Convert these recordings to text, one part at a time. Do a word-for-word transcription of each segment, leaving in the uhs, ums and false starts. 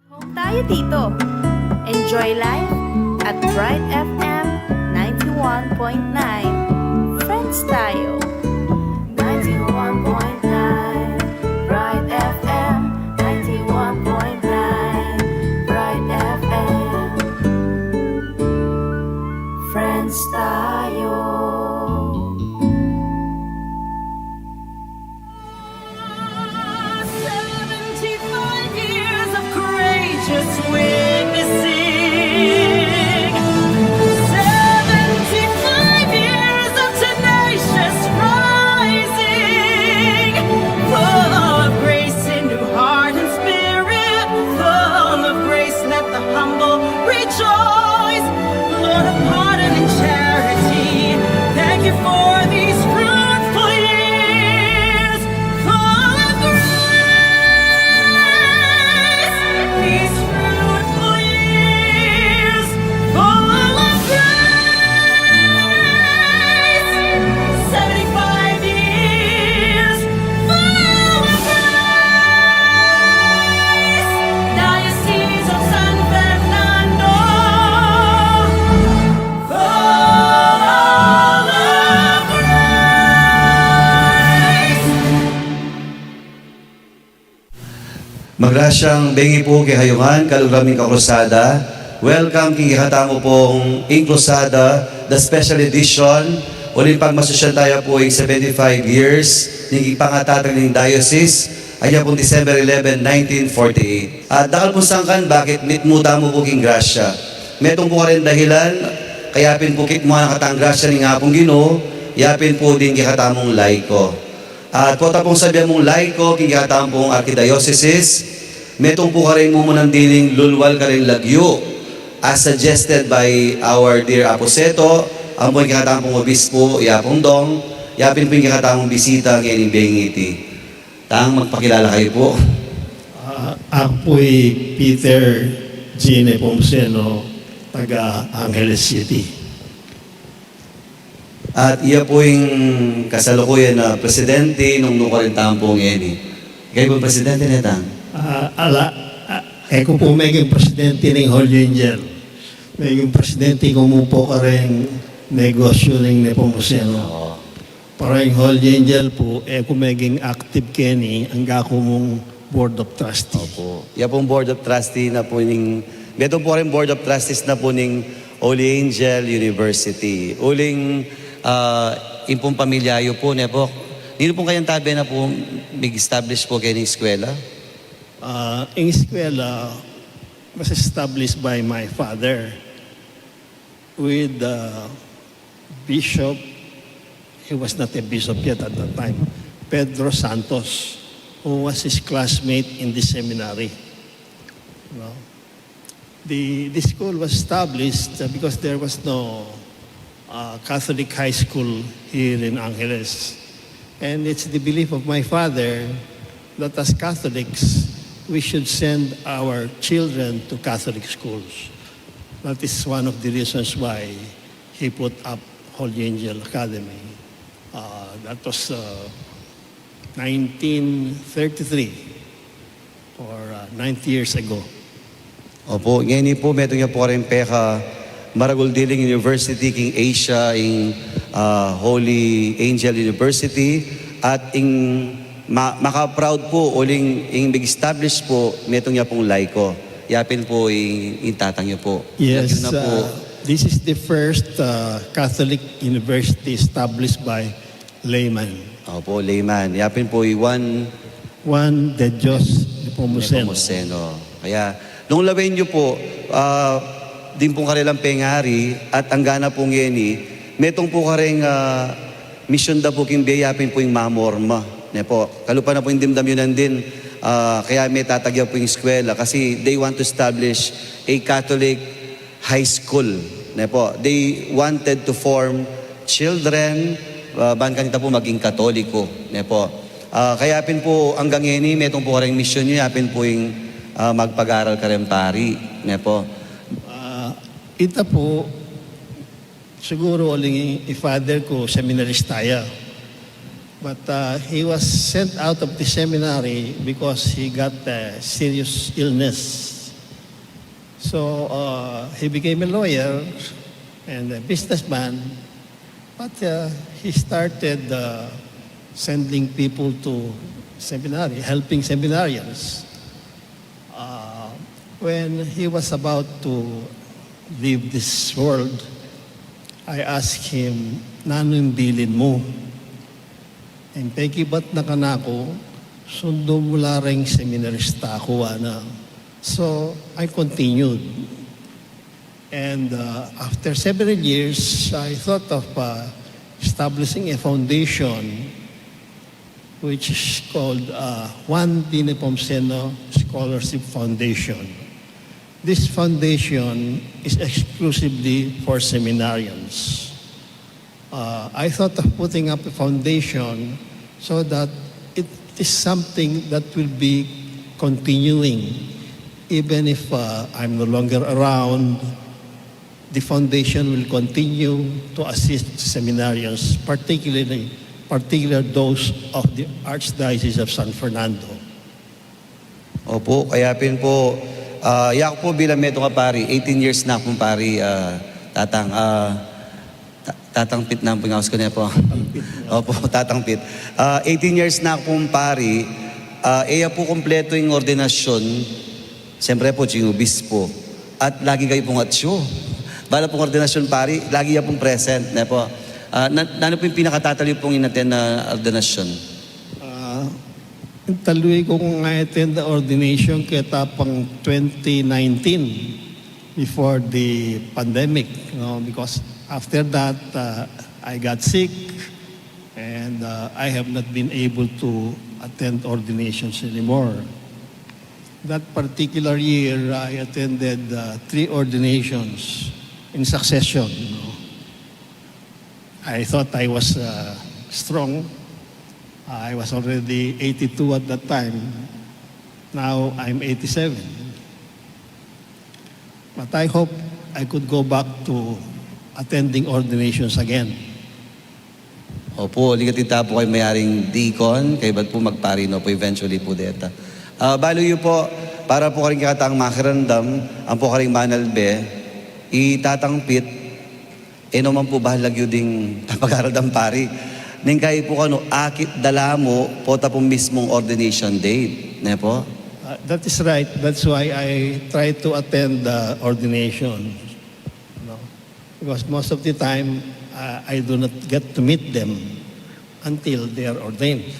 Home tayo dito. Enjoy life at Bright F M ninety-one point nine. Friends tayo. Ninety-one point nine Bright F M, ninety-one point nine Bright F M. Friends tayo. Seventy-five years of courageous witnessing. Seventy-five years of tenacious rising. Full of grace in new heart and spirit. Full of grace, let the humble rejoice. Lord of pardon and charity, thank you for these fruitful years. Full of grace, these fruitful years. Full of grace, seventy-five years. Full of grace, Diocese of San Fernando. Full of grace. Magrasyang bengi pu kekayu ngan, kaluguran ming kakrusada. Welcome king kekatamu pung Ing Krusada, the special edition. Uling pagmasusyan taya pu ing seventy-five years ning pangatatag ning diocese, anya pung December eleven, nineteen forty-eight. At dakal pung sangkan bakit mitmu tamu pu king grasya. Metung pu karin dahilan, kaya pin pu kitmuan na katang grasya ning Apung Ginu, ya pin pu ding kekatamung laiko. At potang pung sabyan mung laiko king kekatamung arkidiosesis, metung pu karing mumunang dining lulwal karing lagyu, as suggested by our dear Apo Seto, ampong kekatamung obispo, ya pung dong, ya pin pu ing kekatamung bisita ngening bengi iti. Tang magpakilala kayu pu. Ah, aku pu i Peter G. Nepomuceno, taga Angeles City. At iya pu ing kasalukuyan a presidente nung nukarin tampung ngeni. Ikayu pu ing presidente ne tang? Ah, ala, ah, e ku pu meging presidente ning Holy Angel. Meging presidente ku mu pu kareng negosyu ning Nepomuceno. Oo. Para ing Holy Angel pu, e ku meging active keni, angga ku mung Board of Trustees. Opo. Ya pung Board of Trustees na pu ning, metung pu karing Board of Trustees na pu ning Holy Angel University. Uling, ah, ing pung pamilya yu pu, ne pu? Ninu pung kayantabe na pu mig-establish pu keni eskwela? Ah, ing eskwela was established by my father with, uh, Bishop, he was not a bishop yet at that time, Pedro Santos, who was his classmate in the seminary. You know, the, the school was established, uh, because there was no, uh, Catholic high school here in Angeles. And it's the belief of my father that as Catholics, we should send our children to Catholic schools. That is one of the reasons why he put up Holy Angel Academy. Uh, that was, uh, nineteen thirty-three, or, uh, ninety years ago. Opo, ngeni pu, metung ya pu karing pekamaragul diling university king Asia, ing, ah, Holy Angel University, at ing ma-, maka-proud pu, uling ing mig-establish pu, metung ya pung laiko. Ya pin pu ing, ing tatang yu pu. Yes, lagyu na pu. Uh, this is the first, uh, Catholic university established by layman. Opo, layman. Ya pin pu i Juan Juan de Dios Nepomuceno. Nepomuceno. Kaya, nung lawen yu pu, ah, ding pung karelang pengari at angga na pu ngeni, metung pu kareng, ah, misyun da pu king bie, ya pin pu ing mamorma, ne pu. Kalupa na pu ing dimdam yu nandin, ah, kaya metatag ya pu ing eskwela kasi they want to establish a Catholic high school, ne pu. They wanted to form children, ah, ban kanita pu maging Katoliko, ne pu. Ah, kaya pin pu anggang ngeni, metung pu kareng misyun yu, ya pin pu ing, ah, magpag-aral kareng pari, ne pu. Ah, ita pu, siguru uling i father ku seminarista ya. But, uh, he was sent out of the seminary because he got a serious illness. So uh, he became a lawyer and a businessman, but uh, he started uh, sending people to seminary, helping seminarians. Uh, when he was about to leave this world, I asked him, "Nanu ing bilin mu?" Ing pekibat na kanaku, "Sundun mu la reng seminarista ku," ana. So I continued. And uh, after several years, I thought of uh, establishing a foundation which is called uh, Juan de Nepomuceno Scholarship Foundation. This foundation is exclusively for seminarians. Uh, I thought of putting up a foundation so that it is something that will be continuing. Even if uh, I'm no longer around, the foundation will continue to assist seminarians, particularly particular those of the Archdiocese of San Fernando. Opo, kaya pin po, ah, yaku po bilang metung a pari, eighteen years na akong pari, ah, tatang, ah, ta- tatang Pit na ang pingawas ko niya po. Opo, tatang Pit. Ah, eighteen years na akong pari, ah, e ya po kompleto yung ordinasyon, siyempre po, yung obispo. At lagi kayo pong atsyo. Bala pong ordinasyon pari, lagi ya pong present, ne po. Ah, na, ano po yung pinakatatali pong inaten na ordinasyon? Uh, taluy kung I attend the ordination keta pang twenty nineteen before the pandemic, no? Because after that, uh, I got sick and uh, I have not been able to attend ordinations anymore. That particular year, I attended uh, three ordinations in succession. No? I thought I was uh, strong. I was already eighty-two at that time. Now I'm eighty-seven. But I hope I could go back to attending ordinations again. Opo, ligat ita po kayo mayaring deacon, kayabe po magpari no po eventually po deta. Ah, balu yu po, para po karing katang makiramdam, ang po karing manalbe, i tatang Pit, e no man po balag yu ding pag-aral dang pari. Ning kayi po kanu, akit da la mu, pota po mismung ordination date, ne po? Uh, that is right. That's why I try to attend the ordination. No? Because most of the time, uh, I do not get to meet them until they are ordained.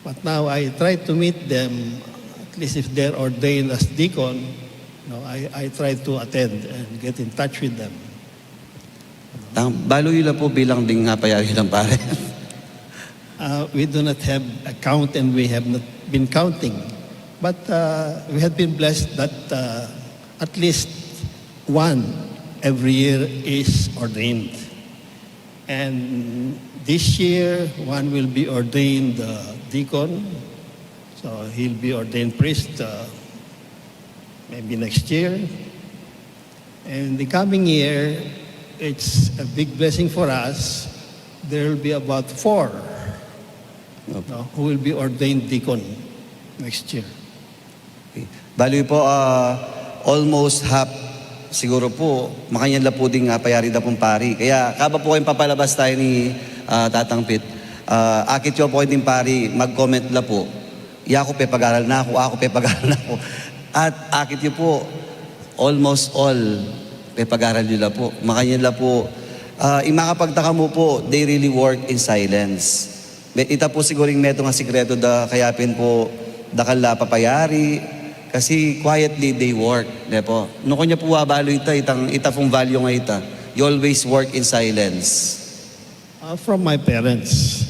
But now I try to meet them, at least if they're ordained as deacon, no, I, I try to attend and get in touch with them. Tang, balu yu la po bilang ding apayari dang pari. Uh, we do not have a count and we have not been counting. But uh, we have been blessed that uh, at least one every year is ordained. And this year, one will be ordained uh, deacon. So he'll be ordained priest uh, maybe next year. And the coming year, it's a big blessing for us. There will be about four, no, who will be ordained deacon next year. Balu yu po, ah, almost half, siguro po, makanyan la po ding apayari da pong pari. Kaya kaba po kayong papalabas tayo ni ah, tatang Pit, ah, akit yu po kayo ding pari, mag-comment la po. Yaku pepag-aral na ku, aku pepag-aral na ku. At akit yu po, almost all, pepag-aral yu la po. Makanyan la po, ah, ing makapagtaka mu po, they really work in silence. Ita po siguro ing metung a sikreto da kaya pin po dakal la papayari, kasi quietly they work, ne po. Nung kanya po abalu ita, itang, ita pong value nga ita, you always work in silence. Uh, from my parents,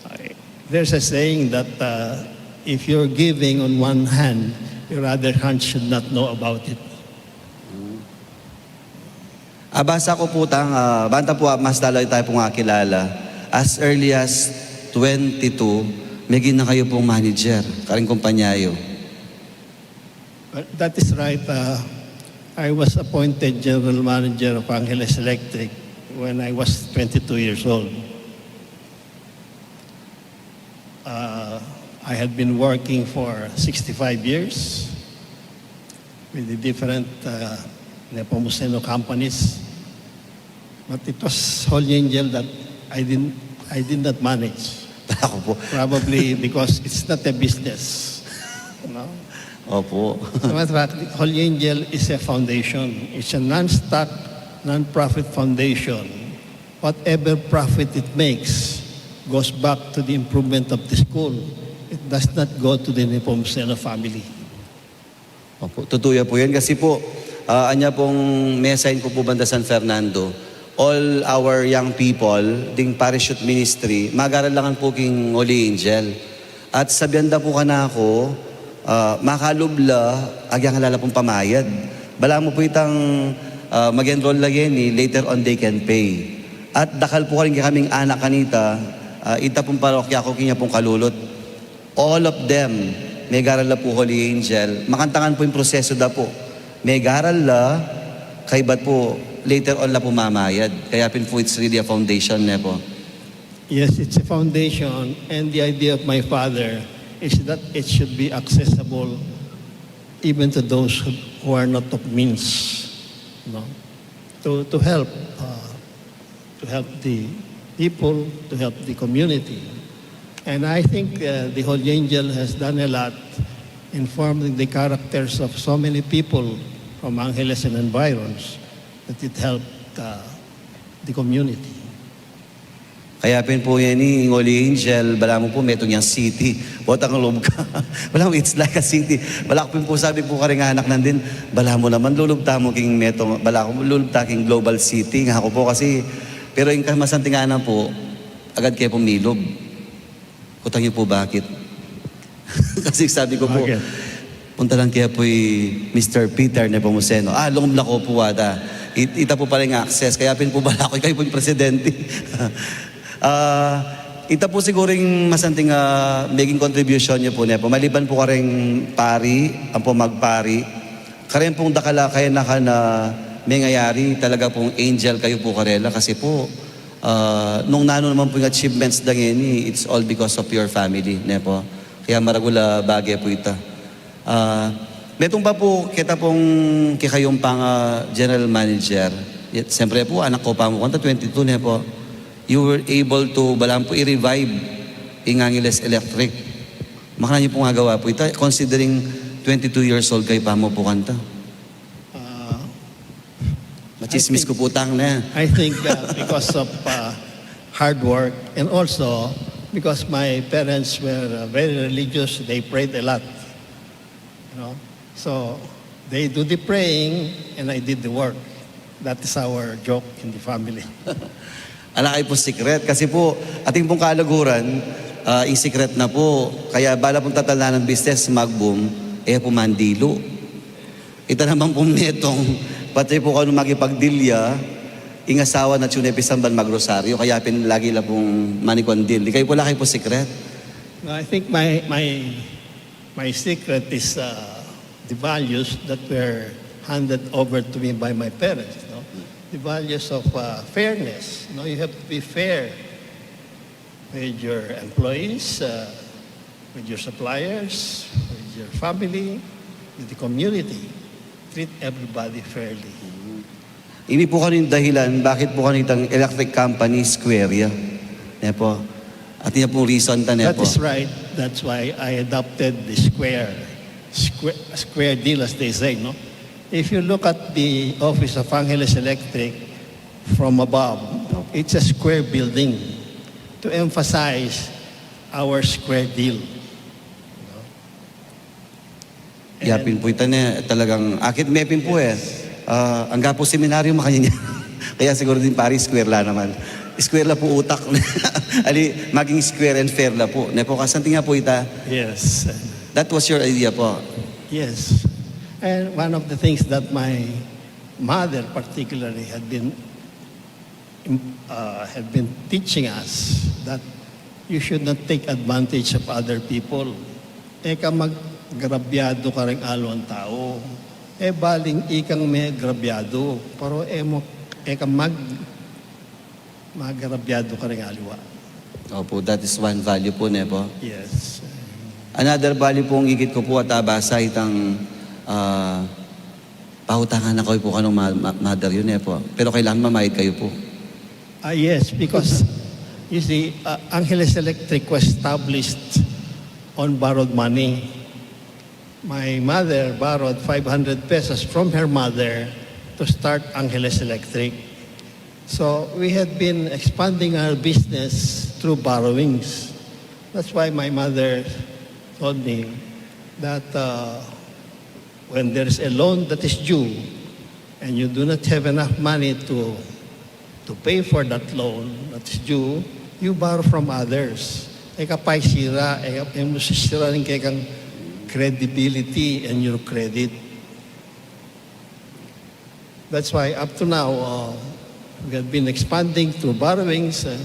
I, there's a saying that uh, if you're giving on one hand, your other hand should not know about it. Abasa ko po tang, ah, banta po, ah, mas lalo tayo pong akilala. As early as twenty-two, may gina kayo pong manager, karing kumpanya yu. But that is right. Uh, I was appointed general manager of Angeles Electric when I was twenty-two years old. Uh, I had been working for sixty-five years. with the different uh, Nepomuceno companies. But it was Holy Angel that I didn't, I did not manage. Ako po. Probably because it's not a business. No? Opo. As a matter of fact, Holy Angel is a foundation. It's a non-stock, non-profit foundation. Whatever profit it makes goes back to the improvement of the school. It does not go to the Nepomuceno family. Opo, totoo ya po yan. Kasi po, ah, anya pong me-assign ko po banda San Fernando, all our young people, ding parachute ministry, mag-aral la ngan po king Holy Angel. At sabian da po kanako, ah, makalub la, agyang ala la pong pamayad. Balamu po itang ah, mag-enroll la ngeni, later on they can pay. At dakal po karin kekaming anak kanita, ah, ita pong parokya ku, kenya pong kalulut. All of them, megaral la po Holy Angel. Makantakan po ing proseso da po. Megaral la, kaybat po, later on la po mamayad. Kaya pin po, it's really a foundation, ne po? Yes, it's a foundation, and the idea of my father is that it should be accessible even to those who are not of means, no? To, to help, uh, to help the people, to help the community. And I think uh, the Holy Angel has done a lot in forming the characters of so many people from Angeles and environs that it helped uh, the community. Kaya pin po yan, eh, ing Holy Angel, balamu po metung yang city. Botang lub ka. Balamu, it's like a city. Balaku pin po, sabi po karing anak nandin, balamu naman lulub tamu king metung, balaku lulub ta king global city. Ngaku po kasi, pero ing kamasantinganan po, agad ke pong milub. Kutang yu po bakit? Kasi sabi ku po, Bakit? Punta lang kaya po i Mister Peter Nepomuceno. Ah, lungub na ko po ata. It-, ita po pala ing access. Kaya pin po balaku, ikayu po ing presidente. Ah, ita po siguro ing masanting, ah, maging contribution yu po, ne po. Maliban po karing pari, ang po magpari. Karen pong dakal a kayanakan na mengayari, talaga pong angel kayu po karela. Kasi po, ah, nung nanu naman po ing achievements da ngeni, it's all because of your family, ne po. Kaya maragul a bage po ita. Ah, metung pa po, keta pong kekayung panga general manager, siyempre po, anak ku pa mu kanta, twenty-two ne po, you were able to, balamu po, i-revive ing Angeles Electric. Makananu yu pong agawa po ita, considering twenty-two years old kayu pa mu po kanta? Uh, Machismis I think- ku po tang, ne? I think uh, because of uh, hard work, and also because my parents were uh, very religious, they prayed a lot. You know? So they do the praying and I did the work. That is our joke in the family. Ala kayu po secret. Kasi po, atin pong kaluguran, ah, ing secret na po. Kaya bala pong tatalnan ng business, mag-boom, e po mandilu. Ita naman pong metung, pati po kanu makipagdilya, ing asawa na tune pisamban magrosaryo, kaya pin lagi la pong manikondil. Ikayu po, ala kayu po secret. No, I think my, my, my secret is uh, the values that were handed over to me by my parents. No? The values of uh, fairness. No? You have to be fair with your employees, uh, with your suppliers, with your family, with the community. Treat everybody fairly. Ini po kanu ing dahilan, bakit po kanu itang electric company square ya? Ne po. Atin ya pong reason ta, ne That po. Is right. That's why I adopted the square, square, square deal, as they say, no? If you look at the office of Angeles Electric from above, it's a square building to emphasize our square deal. Yapin po ita ne, talagang akit me pin po e. Ah, angga po seminaryo makanyan. Kaya siguro din pari square la naman. Square la po utak. Ali, maging square and fair la po. Ne po, kasanting nga po ita. Yes. That was your idea po. Yes. And one of the things that my mother particularly had been uh, had been teaching us that you should not take advantage of other people. E ka mag-grabyado karing aliwang tau. E baling ikang me-grabyado, pero e mo, e ka mag, mag-grabyado karing aliwa. Opo, that is one value po, ne po? Yes. Another value pong ikit ku po at abasa itang, ah, Pautangan na kayu pu kanung ma-, ma-, mother yu, ne pu. Pero kailangan mamayad kayu pu. Ah, yes, because you see, uh, Angeles Electric was established on borrowed money. My mother borrowed five hundred pesos from her mother to start Angeles Electric. So we had been expanding our business through borrowings. That's why my mother told me that, uh, when there's a loan that is due and you do not have enough money to, to pay for that loan that is due, you borrow from others. E ka paisira, e ka, e mu sisira rin kekang credibility and your credit. That's why up to now, uh, we have been expanding through borrowings. Uh,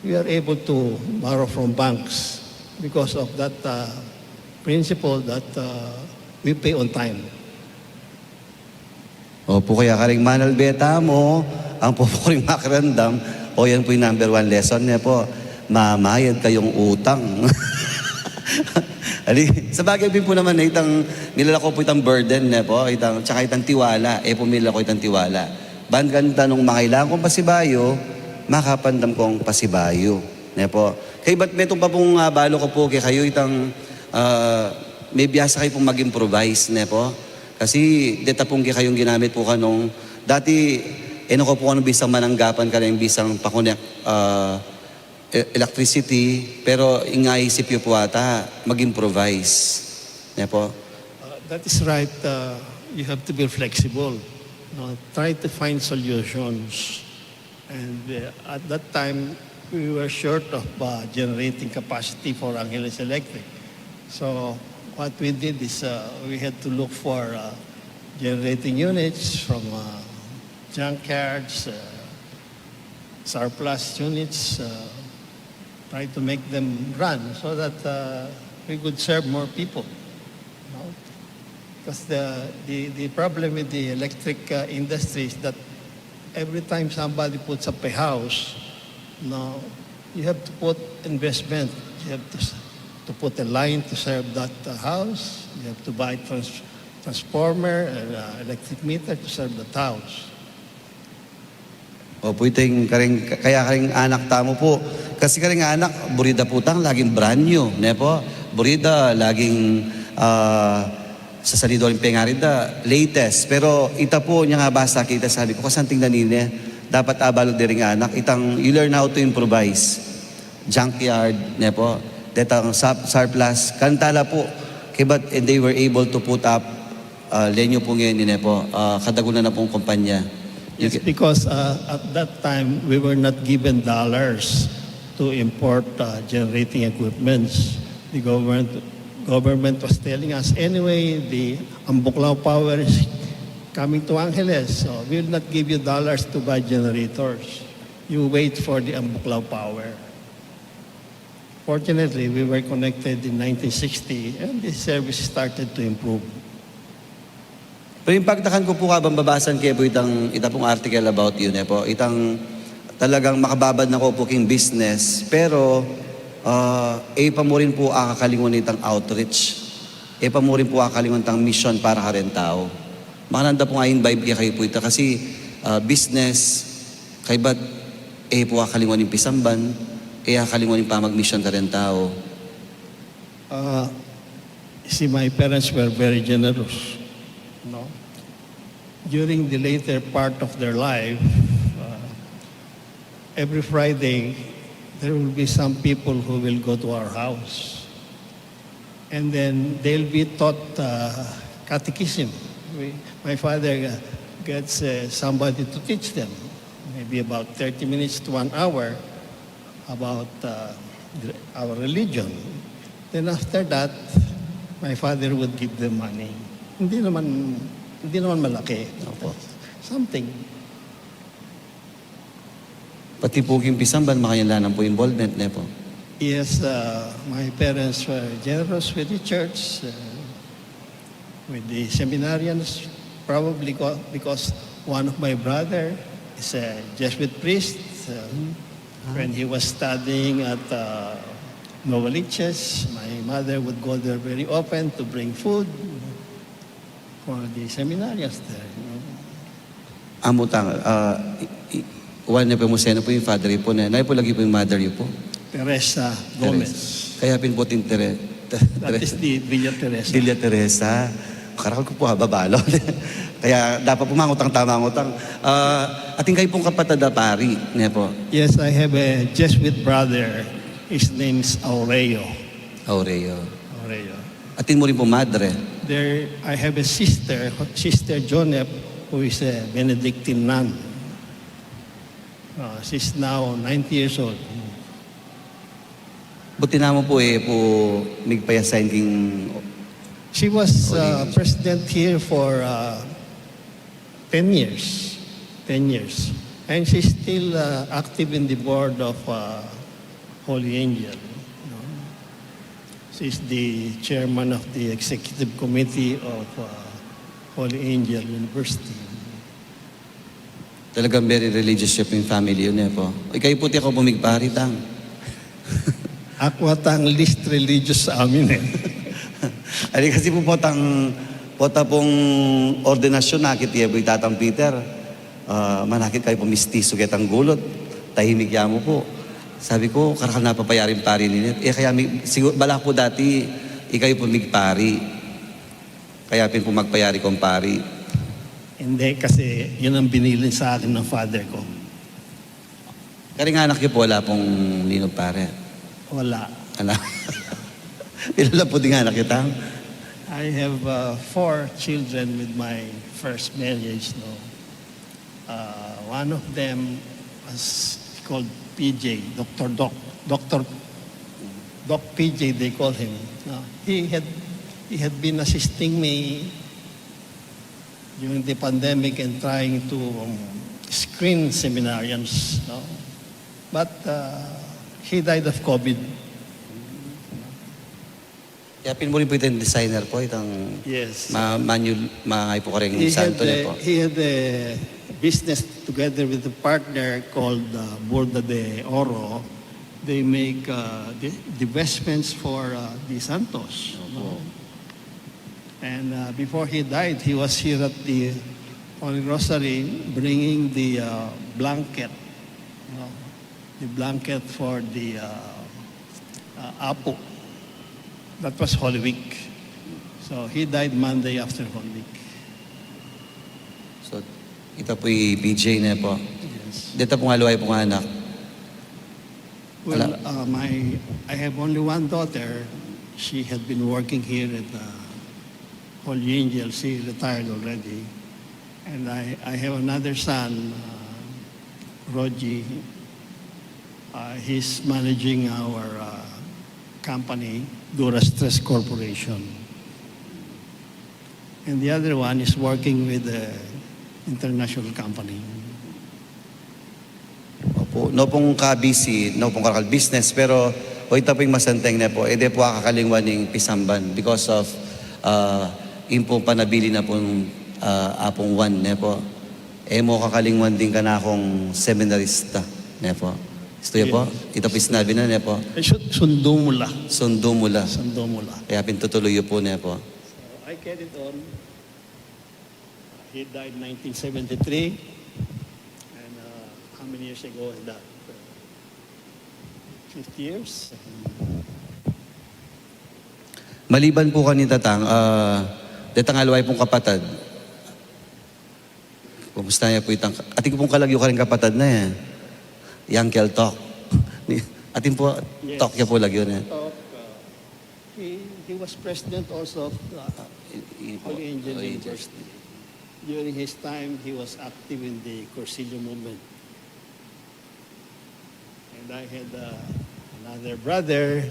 we are able to borrow from banks because of that, uh, principle that, uh, we pay on time. Opu, kaya karing manalbe tamu, ang pupuring makiramdam, o yan pu yung number one lesson, ne pu. Mamayad kayung utang. Ali, sabagay pin pu naman, ne, itang milalako pu itang burden, ne pu, itang, tsaka itang tiwala, e pu milalako itang tiwala. Ban kanita nung mangailangan kung pasibayu, makapandam kung pasibayu, ne pu. Kaybat metung pa pung, ah, balu ku pu kekayu itang, ah, mebiasa kayu pung mag-improvise, ne pu. Kasi deta pung kekayung ginamit pu kanung, dati, e na ku pu kanung bisang mananggapan kareng bisang pa-connect, ah, e-, electricity, pero ing aisip yu pu ata, mag-improvise. Ne pu? Uh, that is right. Uh, you have to be flexible. No? Try to find solutions. And, uh, at that time, we were short of, uh, generating capacity for Angeles Electric. So what we did is, uh, we had to look for, uh, generating units from, uh, junkyards, uh, surplus units, uh, try to make them run so that, uh, we could serve more people. No? Because the, the, the problem with the electric, uh, industry is that every time somebody puts up a house, no, you have to put investment. You have to, s- to put a line to serve that, uh, house. You have to buy trans-, transformer and, uh, electric meter to serve that house. Opu, ita ing karing, kaya karing anak tamu pu. Kasi karing anak, buri da pu itang laging brand new, ne pu? Buri da laging, ah, sasalido ring pengari da, latest. Pero ita pu, inyang abasa ke ita, sabi ku, kasanting na nine, dapat abalu de ring anak, itang you learn how to improvise. Junkyard, ne pu? Detang sar-, surplus. Kanita la pu, kaybat, and they were able to put up, ah, lenyu pu ngeni, ne pu? Ah, kadagunan na pung kumpanya. You Yes, ca- because, uh, at that time, we were not given dollars to import, uh, generating equipments. The government, government was telling us, "Anyway, the Ambuclao Power is coming to Angeles, so we will not give you dollars to buy generators. You wait for the Ambuclao Power." Fortunately, we were connected in nineteen sixty, and the service started to improve. Pero ing pagtakan ku pu, kabang babasan ke pu itang, ita pung article about you, ne pu? Itang talagang makababad na ku pu king business, pero, ah, e pa mu rin pu akakalinguan itang outreach. E pa mu rin pu akakalinguan itang mission para kareng tau. Makananu da pung a-imbibe kekayu pu ita kasi, ah, business, kaybat, e pu akakalinguan ing pisamban, e akakalinguan ing pamag-mission kareng tau. Uh, see, my parents were very generous. No? During the later part of their life, uh, every Friday, there will be some people who will go to our house. And then they'll be taught, uh, catechism. We, my father, uh, gets, uh, somebody to teach them, maybe about thirty minutes to one hour, about, uh, our religion. Then after that, my father would give them money. Hindi naman, hindi naman malaki. Opo. Something. Pati pu king pisamban, makanyan la naman pu involvement, ne pu? Yes, uh, my parents were generous with the church, uh, with the seminarians, probably co-, because one of my brother is a Jesuit priest. Uh, when he was studying at, uh, Novaliches, my mother would go there very often to bring food. for the seminarians there, you know. Amu tang, ah, i- i- one ne pu, museno pu ing father yu pu, ne? Nanu pu lagyu pu ing mother yu pu? Teresa Gomez. Kaya pin pu atin Tere- That is the Villa Teresa. Villa Teresa. Karakal ku pu, ha, babalo. Kaya dapat pu mangutang tamu, mangutang. Ah, atin kayu pung kapatad a pari, ne pu? Yes, I have a Jesuit brother. His name is Aurelio. Aurelio. Aurelio. Atin mu rin pu madre? There, I have a sister, Sister Jonep, who is a Benedictine nun. Uh, she's now ninety years old. Buti namu pu, e pu migpa-assign king She was uh, Holy Angel. President here for uh, ten years. Ten years. And she's still uh, active in the board of uh, Holy Angel. You know. She's the chairman of the executive committee of uh, Holy Angel University. Talagang very religious yu pung family yu, ne pu? Ikayu pu, atiu pu migpari, tang? Aku at ang least religious sa amin, e. Ali kasi pu, potang, pota pung ordinasyun, nakit ye pu i Tatang Peter. Ah, manakit kayu pu mistisu ketang gulut. Tahimik ya mu pu. Sabi ku, karakal na papayari ing pari nini. E kaya mi, sigur, bala pu dati, ikayu pu migpari. Kaya pin pu magpayari kung pari. Hindi, kasi yun ang binilin sa akin ng father ko. Karing anak yu pu, ala pung ninong pari? Wala. Ala. Pila la pu ding anak yu, tang? I have uh, four children with my first marriage. No, uh, one of them was called P J, Doctor Doc, Doctor Doc P J. They call him. No, he had he had been assisting me during the pandemic and trying to um, screen seminarians. No, but uh, he died of COVID. Kaya pin mu rin pu itang designer pu, itang Yes. ma manual, maangay pu karing He had, santo, ne a, pu? He had a business together with a partner called uh, Burda de Oro. They make uh, the, the vestments for uh, the Santos. No? And uh, before he died, he was here at the Holy Rosary bringing the uh, blanket, you know, the blanket for the uh, uh, Apo. That was Holy Week. So he died Monday after Holy Week. So, ita pu i P J, ne pu? Yes. Deta pung aliwa yu pung anak? Well, Ala- uh, my I have only one daughter. She had been working here at uh, Holy Angel. She retired already. And I, I have another son, uh, Rogie. Uh, he's managing our uh, company, Durastres Corporation. And the other one is working with the international company. Opu, no pung kabisi, no pung karakal business, pero o ita pu ing masanteng, ne pu, e de pu akakalingwan ing pisamban because of uh, ing pung panabilin na pung uh, Apung Juan, ne pu. E mu kakalingwan ding kanakung seminarista, ne pu. Istu ya pu? Ita pu ing sinabi na, ne pu? Eh, su- sundu mu la. Sundu mu la. Sundu mu la. Kaya pin tutuluy yu pu, ne pu. So I carried on. He died nineteen seventy-three. And uh, how many years ago is that? Uh, fifty years? Maliban pu kanita, tang, ah, detang aliwa yu pung kapatad. Kumusta ya pu itang, atin ku pung kalagyu karing kapatad na, e. Yang Kel Tok. Ni- Atin pu, Yes. Tok ya pu lagyu na. Of, uh, he, he was president also of uh, I- i- Holy Angel Holy Angel. University. During his time, he was active in the Cursillo movement. And I had uh, another brother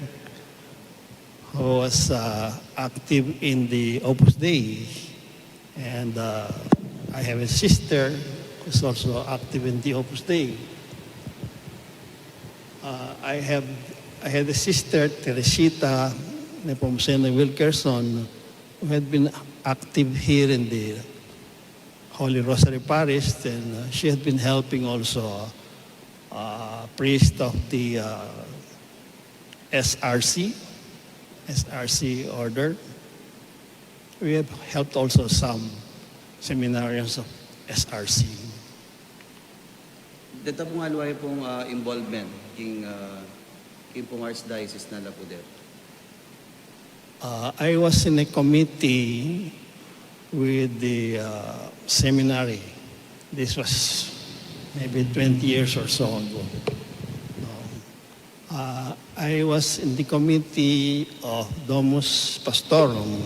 who was uh, active in the Opus Dei. And uh, I have a sister who's also active in the Opus Dei. Uh, I have I had a sister, Teresita Nepomuceno Wilkerson, who had been active here in the Holy Rosary Parish, and uh, she had been helping also uh, priest of the uh, S R C, S R C order. We have helped also some seminarians of S R C. Deta pung aliwa yu pung, ah, involvement king, ah, king pung archdiocese na Lapu-Dere. Uh, I was in a committee with the uh, seminary. This was maybe twenty years or so ago. Uh, I was in the committee of Domus Pastorum.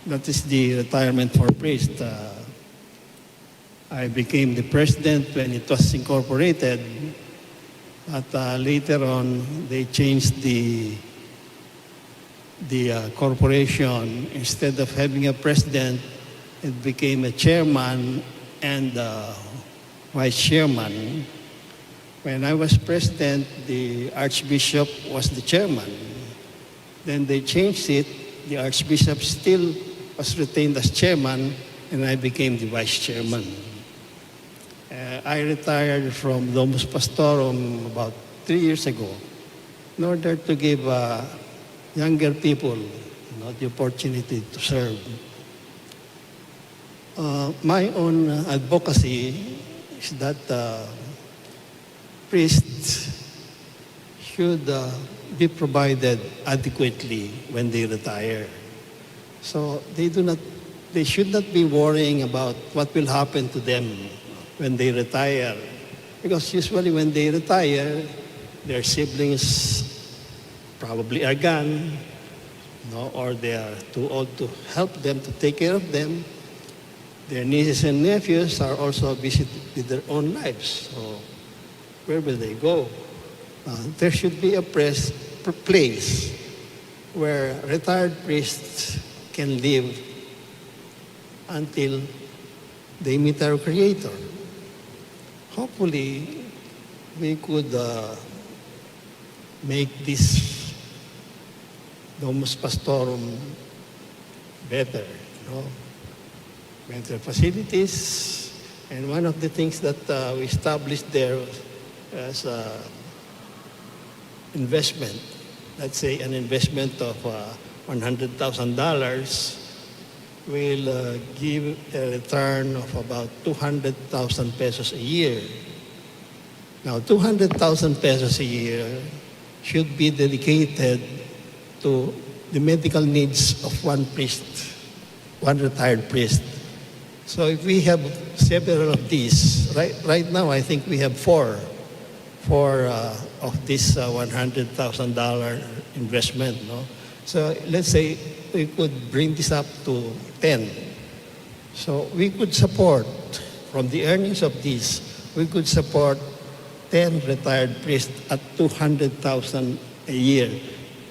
That is the retirement for priests. Uh, I became the president when it was incorporated, but uh, later on they changed the the uh, corporation. Instead of having a president, it became a chairman and uh, vice chairman. When I was president, the archbishop was the chairman. Then they changed it. The archbishop still was retained as chairman, and I became the vice chairman. Uh, I retired from Domus Pastorum about three years ago in order to give uh, younger people, you know, the opportunity to serve. Uh, my own advocacy is that uh, priests should uh, be provided adequately when they retire. So they do not, they should not be worrying about what will happen to them when they retire. Because usually when they retire, their siblings probably are gone, no, or they are too old to help them, to take care of them. Their nieces and nephews are also busy with their own lives. So where will they go? Uh, there should be a press, pr- place where retired priests can live until they meet our Creator. Hopefully, we could uh, make this Domus Pastorum better, no? Better facilities. And one of the things that uh, we established there as an investment, let's say an investment of uh, one hundred thousand dollars, will uh, give a return of about two hundred thousand pesos a year. Now, two hundred thousand pesos a year should be dedicated to the medical needs of one priest, one retired priest. So if we have several of these, right, right now I think we have four, four uh, of this uh, one hundred thousand dollar investment, no? So let's say we could bring this up to ten. So we could support, from the earnings of this, we could support ten retired priests at two hundred thousand a year,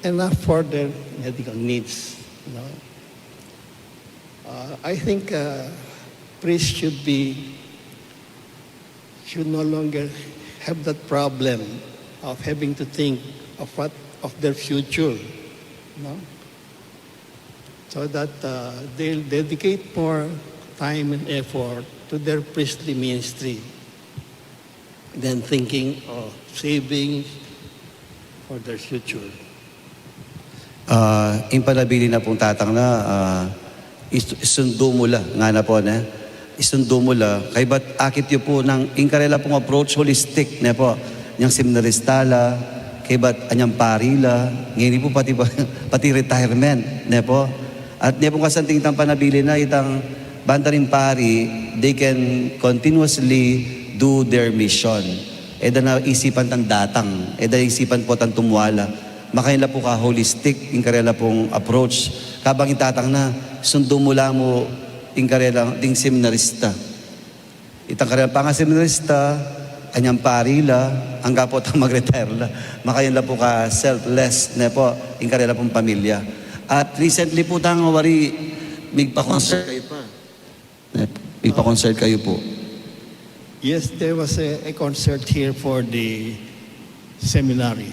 enough for their medical needs. No? Uh, I think uh, priests should be should no longer have that problem of having to think of what of their future, no? So that uh, they'll dedicate more time and effort to their priestly ministry than thinking of saving for their future. Ah, ing panabilin na pung tatang na, ah, is- isundu mu la, ngana pu, ne? Isundu mu la, kaybat akit yu pu nang ing karela pung approach holistic, ne pu? Inyang seminarista la, kaybat anyang pari la, ngeni pu pati, pati retirement, ne pu? At ne pu kasanting itang panabilin na itang banta ring pari, they can continuously do their mission. E da na isipan tang datang, e da isipan pu tang tumwala. Makanyan la pu ka holistic ing karela pung approach. Kabang ing tatang na, sundu mu la mu ing karela ding seminarista. Itang karela pangaseminarista, anyang pari la, angga pu tang mag-retire la. Makanyan la pu ka selfless, ne pu, ing karela pung pamilya. At recently pu tang wari, migpa-concert kayu pa. Ipa-concert kayu pu. Yes, there was a, a concert here for the seminary.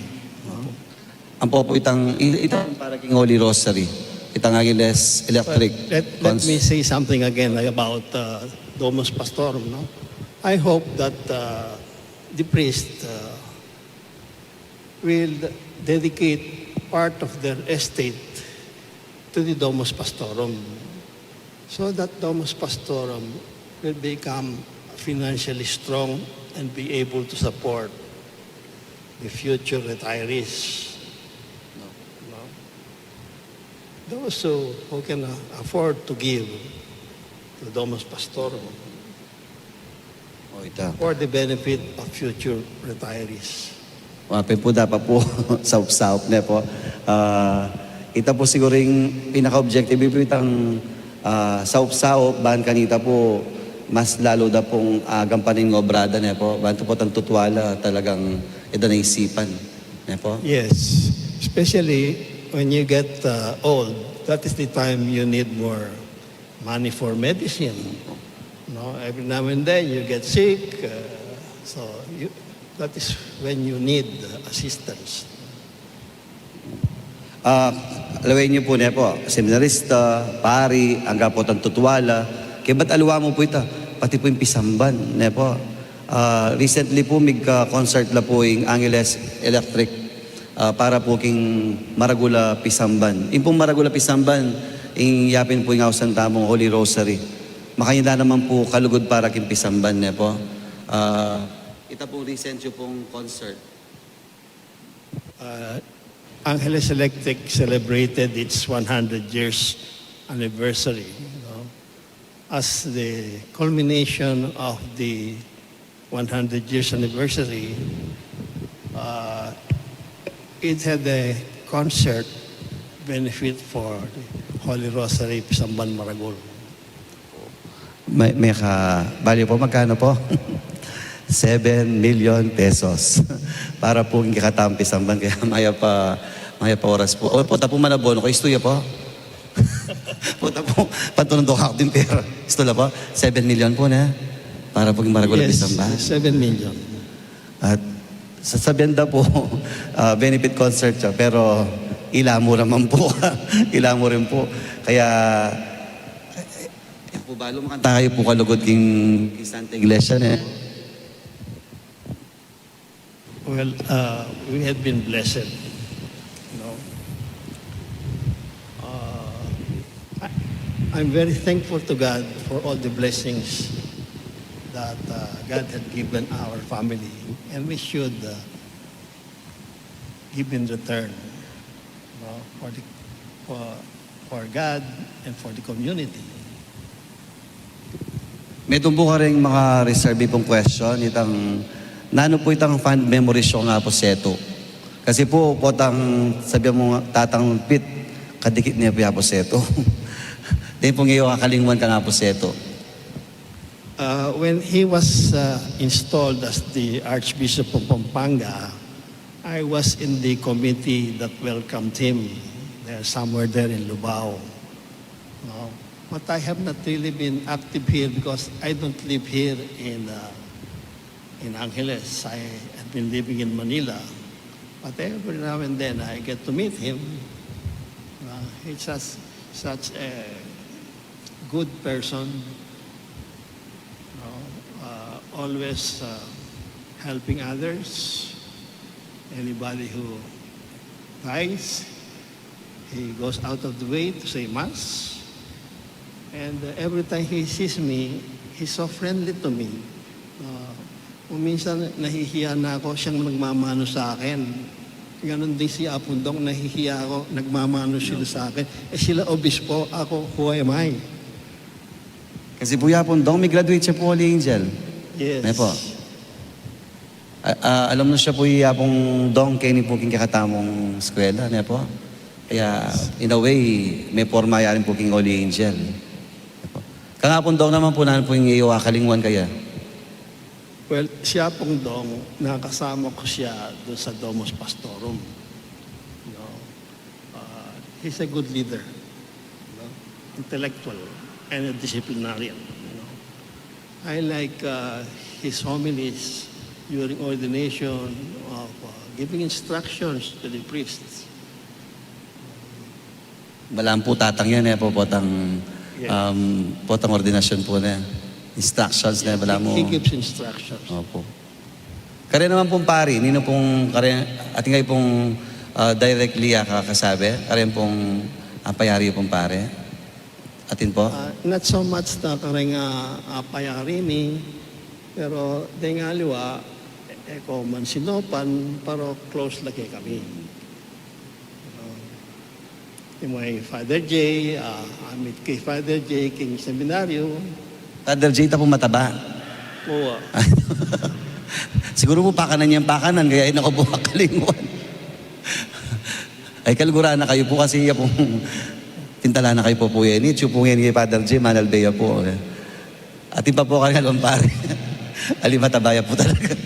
Ampo pu itang, itang para king Holy Rosary. Itang Angeles Electric. Let, let me say something again about uh, Domus Pastorum. No? I hope that uh, the priest uh, will dedicate part of their estate to the Domus Pastorum, so that Domus Pastorum will become financially strong and be able to support the future retirees. No? No? Those who, who can, uh, afford to give to Domus Pastorum O, ita. for the benefit of future retirees. Mapin pu, dapat pu saup-saup ne pu. Ah, ita pu siguru ing pinaka-objective pu itang, ah, saup-saup, ban kanita pu mas lalu da pung, ah, gampanan ing obra da ne pu. Ban ita pu itang tutuala talagang e da na isipan ne pu. Yes, especially when you get, uh, old, that is the time you need more money for medicine. No, every now and then you get sick, uh, so you, that is when you need, uh, assistance. Ah, lawen yu pu ne pu, seminarista, pari, angga pu itang tutuala, kaybat aliwa mu pu ita, pati pu ing pisamban ne pu. Ah, recently pu, migka-concert la pu ing Angeles Electric, ah, para pu king maragul a pisamban. Ing pung maragul a pisamban, ing yapin pu ing ausan tamung Holy Rosary. Makanyan la naman pu kalugud para king pisamban ne pu. Ah, ita pung recent yu pung concert. Uh, Angeles Electric celebrated its one hundred years anniversary. You know. As the culmination of the one hundred years anniversary, uh, it had a concert benefit for the Holy Rosary Pisamban Maragul. May, may ka, bali pu, magkanu pu? Seven million pesos. Para pu king kekatamung pisamban, kaya mayap a, mayap a oras pu. O pu, ita pu manabono, kaya istu ya pu. Pu, ita pu, patunan da ku king pera. Istu la pu, seven million pu ne. Para pu king maragul a pisamban. Seven million. At sasabian da pu, ah, benefit concert ya, pero ila mu naman pu. Ila mu rin pu. Kaya, e pu balu makanta kayu pu kalugud king, king Santa Iglesia ne. Well, uh, we have been blessed. You know? Uh, I, I'm very thankful to God for all the blessings that, uh, God had given our family, and we should, uh, give in return, no, for the, for, for God and for the community. Metung pu kareng maka-reserve pung question, itang nanu pu itang fond memories yu kang Apo Setu? Kasi pu, potang sabian mu, Tatang Pit, kadikit ne pu i Apo Setu. Di pu ngeya kakalingwan kang Apo Setu. Uh, when he was, uh, installed as the Archbishop of Pampanga, I was in the committee that welcomed him there, somewhere there in Lubao. No? But I have not really been active here because I don't live here in, uh, in Angeles. I have been living in Manila. But every now and then I get to meet him. Uh, he's such, such a good person, no? Uh, always, uh, helping others. Anybody who dies, he goes out of the way to say mass. And, uh, every time he sees me, he's so friendly to me. Uh, kung minsan nahihiya na ako, siyang nagmamano sa akin. Ganun din si Apong Dong, nahihiya ako, nagmamano sila sa akin. Eh, sila obispo, ako, who am I? Kasi pu i Apong Dong, mi-graduate siya pu Holy Angel. Yes. Ne pu? A-, a-, alam na siya pu i Apong Dong keni pu king kekatamung eskwela, ne pu? Kaya, in a way, meporma ya rin pu king Holy Angel. Ne pu? Kang Apong Dong naman pu, nanu pu ing e yu kakalingwan kaya? Well, si Apong Dong, nakasama ko siya doon sa Domus Pastorum. You know, uh, he's a good leader, you know, intellectual, and a disciplinarian. You know. I like, uh, his homilies during ordination of, uh, giving instructions to the priests. Balamu pu tatang yan e pu, potang, Yes. um, potang ordinasyon pu ne. Instructions ne, balamu. He gives instructions. Opo. Kare naman pung pari, ninu pung kare, atin kayu pung, ah, directly ya kakasabi, kare pung Apayari pung pari. Atin po? Ah, not so much na kareng, ah, apayari mi, pero deng aliwa, e ko man sinopan, pero close la kekami. Ah, yung may Father J, ah, amit kay Father J, king seminaryo. Father J, ita pung mataba. Oo. Siguru po pakanan yang pakanan, kaya ina ko po kakalingwan. Ay, kalugura na kayu po kasi ya pung pintala na kayu po po yan. Itsu po yan kay Father J, manalbe ya po. Atin pa po kareng aliwang pari. Ali, mataba ya po talaga.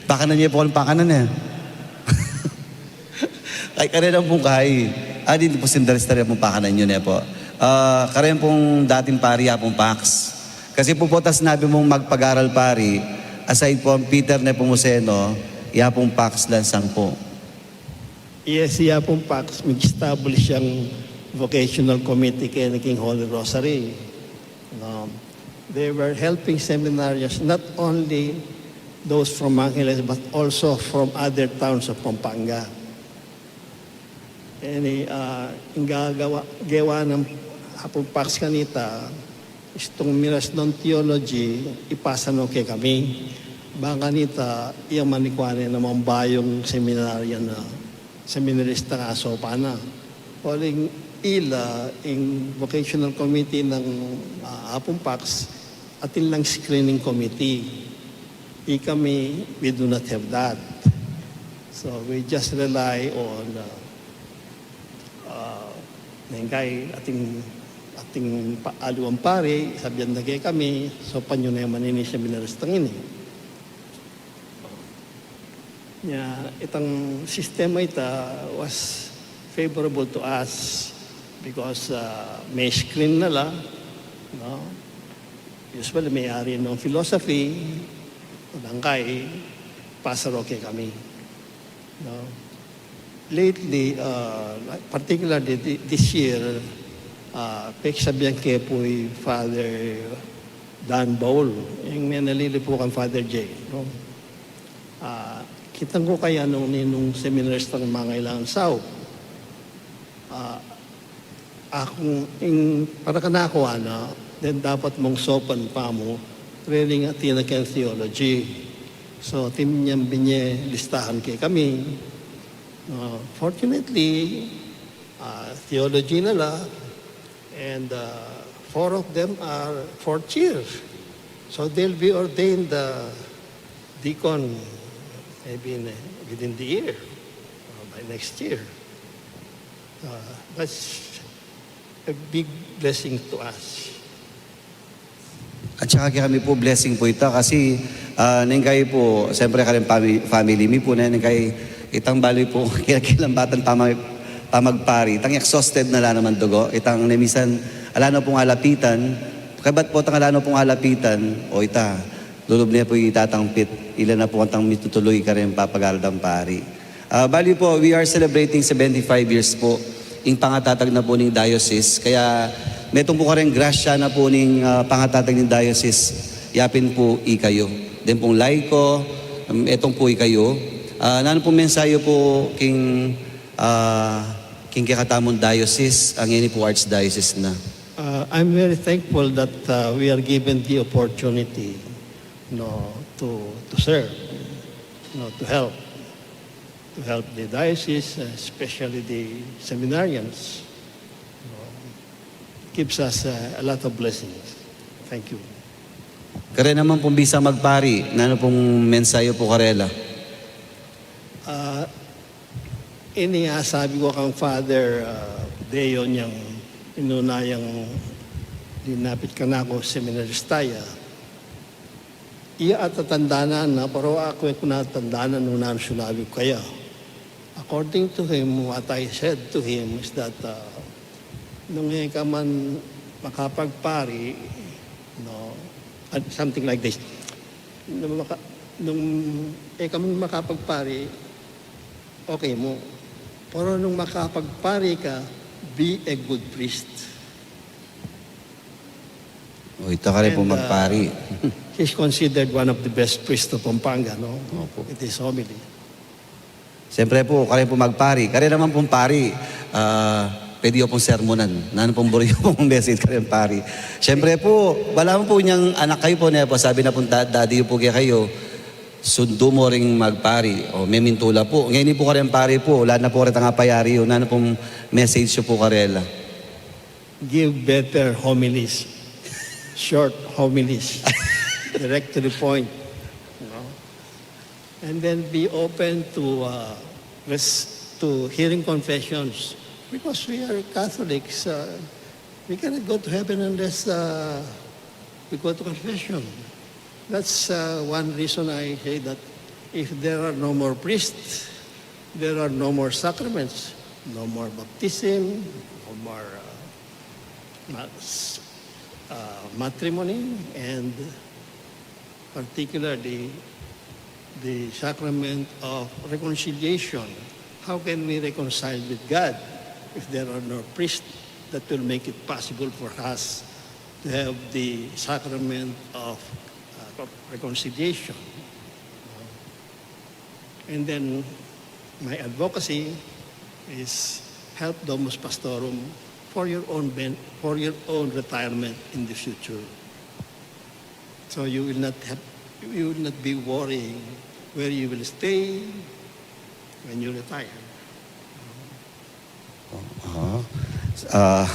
Pakanan ya po kung pakanan eh. Ay, kareng pung kai. Adi po sindaristar ya pung pakanan yu ne po. Ah, kareng pung dating pari ya pung Pax. Kasi po po tas sinabi mung magpagaral pari, aside po ang Peter Nepomuceno, ya pung Pax lansang po. Yes, ya pung Pax, mag-establish yang vocational committee kaya king Holy Rosary. No? They were helping seminarians, not only those from Angeles, but also from other towns of Pampanga. Ini, ah, ing gagawa, gawa ng Apung Pax kanita, istung miras ng theology, ipasa no kekami. Bang kanita, iya manikwa ne namang bayung seminaryo na, seminarista nga sopan na. Uling ila, ing vocational committee ng, ah, Apung Pax, atin lang screening committee. Ikami, we do not have that. So we just rely on, uh, uh, neng kai ating, ating pa, aliwang pari, sabian na kekami, so panyu na yang manini seminaristang ini. Nya, itang sistema ita was favorable to us because, uh, may screen na la, no? Usually, may-ari ng philosophy, o dangkay, pasaro kekami. No? Lately, uh, particularly thi-, this year, uh, peksabian ke pu i Father Dan Baul, ing menalili pu kang Father J, no? Ah, kitang ku kaya nung ninung seminaristang mangailangan sau. Ah, akung, ing, para kanaku, ana, then dapat mung sopan pa mu, training atin a keng theology. So, atin yang binye listahan kekami. Ah, fortunately, ah, theology na la, and, ah, four of them are fourth year. So, they'll be ordained, ah, deacon, maybe in, within the year, uh, by next year. Uh, that's a big blessing to us. At saka kekami pu, blessing pu ita kasi, ah, neng kai pu, siyempre, kareng pami-, family mi pu, neng kai itang bali pu, kila-, kilambatan pama-, pamagpari, itang exhausted na la naman dugo, itang ne minsan, ala na pung alapitan, kabat pu itang ala na pung alapitan, o ita, lulub ne pu itatangpit, ila na pu itang mitutuluy kareng papagaral dang pari. Ah, bali pu, we are celebrating seventy-five years pu ing pangatatag na pu ning diocese. Kaya metung pu kareng grasya na pu ning, ah, pangatatag ning diocese, yapin pu ikayu. Deng pung laiko, um, metung pu ikayu. Ah, nanu pung mensahe yu pu king, ah, king kekatamung diocese, ngeni pu archdiocese na? Uh, I'm very thankful that, uh, we are given the opportunity, no, to, to serve, no, to help, to help the diocese, uh, especially the seminarians. No, gives us, uh, a lot of blessings. Thank you. Kareng naman pung bisang magpari, nanu pung mensahe yu pu karela? Ah, ini, ah, sabi ku kang Father, ah, Deo, nyang inuna yang linapit kanaku, seminarista ya. Iya ata tandanan na, pero aku e ku na tandanan nung nanu sinabi ku kaya. According to him, what I said to him is that, ah, nung e ka man makapagpari, no, ah, something like this. Nung maka-, nung e ka man makapagpari, okay mu. Pero nung makapagpari ka, be a good priest. O, ita kareng pung magpari. He's considered one of the best priests of Pampanga, no? Opo. It is homily. Siyempre pu, kareng pung magpari. Kareng naman pung pari, ah, pwede yu pung sermonan. Nanu pung buri yu pung message kareng pari? Siyempre po, wala man po inyang anak kayu po, ne po, sabi na pung da-, daddy yu po kekayu, sundu mo ring magpari. O, memintu la po. Ngeni po kareng pari po, wala na po retang apayari yu. Nanu pung message yu po karela? Give better homilies, short homilies, direct to the point, you know. And then be open to, uh, res-, to hearing confessions, because we are Catholics. Uh, we cannot go to heaven unless, uh, we go to confession. That's, uh, one reason I say that if there are no more priests, there are no more sacraments, no more baptism, no more, uh, ma-, s-, uh, matrimony, and particularly the sacrament of reconciliation. How can we reconcile with God if there are no priests that will make it possible for us to have the sacrament of, uh, reconciliation? And then my advocacy is help Domus Pastorum for your own ben-, for your own retirement in the future. So you will not have, you will not be worrying where you will stay when you retire. Oo. Ah,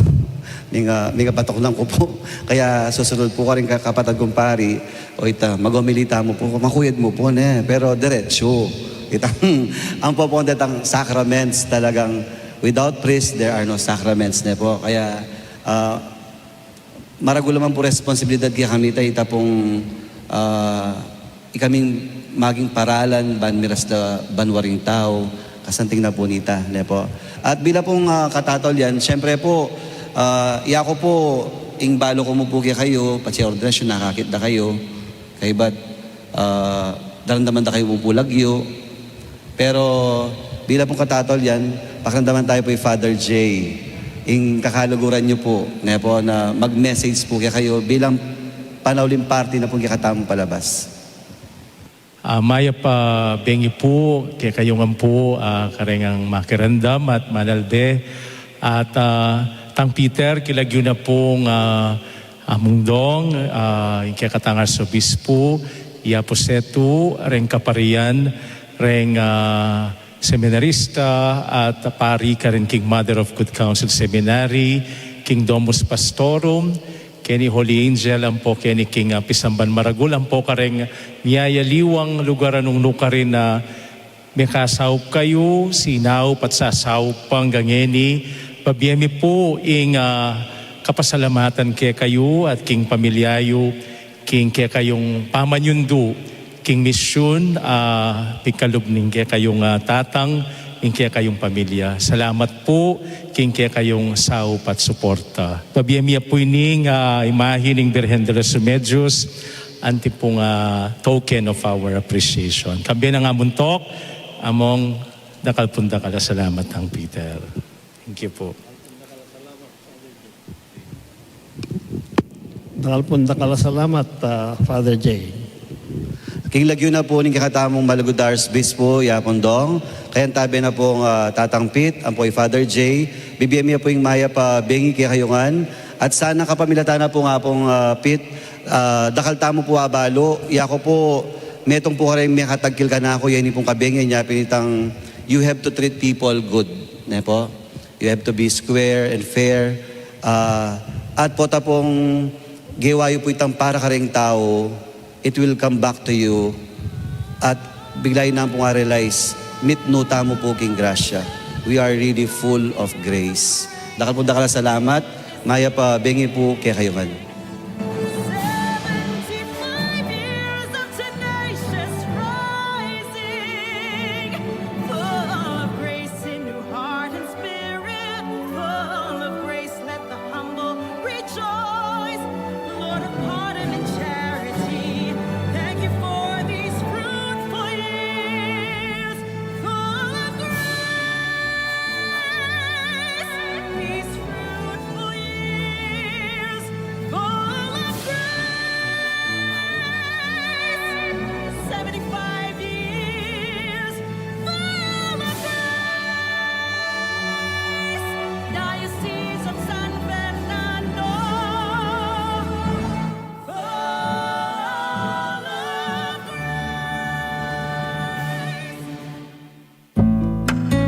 minga, minga batok lang ku pu. Kaya susunod pu karin ka-, kapatad kung pari, o ita, magomilita mu pu, makuyad mu pu, ne? Pero diretso. Ita, ang pupunta tang sacraments talagang, without priest, there are no sacraments, ne po? Kaya, ah, maragul naman pu responsibilidad kekami ita, ita pung, ah, ikaming maging paralan ban miras da banua ring tau, kasanting na pu nita, ne po? At bilang pung, ah, katataulian, siyempre po, ah, yaku po, ing balu ku mu pu kekayu, patse ordinasyun, nakakit da kayu, kaybat, ah, daramdaman da kayu mu pu lagyu, Pero bilang pung katataulian, pakiramdaman tayu pu i Father Jay. Ing kakaluguran yu pu, ne po, na mag-message pu kekayu bilang panauling parti na pung kekatamung palabas. Ah, mayap a bengi pu kekayu ngan pu, ah, kareng makiramdam at manalbe. At, ah, Tang Peter, kilagyu na pung, ah, Among Dong, ah, ing kekatang arsobispu, ya pu setu reng kaparian reng, ah, seminarista at pari karin king Mother of Good Counsel Seminary, king Domus Pastorum, keni Holy Angel, ampo keni king, ah, pisamban maragul, ampo kareng miyayaliwang lugar a nung nukarin a mekasaup kayu, sinaup at sasaup pa ngeni, pabie mi pu ing, ah, kapasalamatan kekayu at king pamilya yu, king kekayung pamanyundu king misyun, ah, pikalub ning kekayung, ah, tatang, ning kekayung pamilya. Salamat pu king kekayung saup at suporta. Pabie mi pu ining, ah, imahe ning Birhen de los Remedios, anti pung, ah, token of our appreciation. Kambe nang amuntok, Among, dakal pung dakal a salamat, Tang Peter. Thank you pu. Dakal pung dakal a salamat, ah, Father Jay. King lagyu na pu ning kekatamung malugud a Arsobispu, ya pung Dong, kayantabe na pung, ah, Tatang Pete, ampo i Father Jay, bibie mi pu ing mayap a bengi kekayu ngan, at sana kapamilatan na pu nga pung, ah, Pete, ah, dakal tamu pu abalu, yaku pu, metung pu kareng mekatagkil kanaku, ya ini pung kabengi, nya pin itang, you have to treat people good, ne po? You have to be square and fair. Ah, at pota pung gewa yu pu itang para kareng tau, it will come back to you. At bigla yu na pung a-realize, mitmu tamu pu king grasya. We are really full of grace. Dakal pung dakal a salamat, mayap a bengi pu kekayu ngan.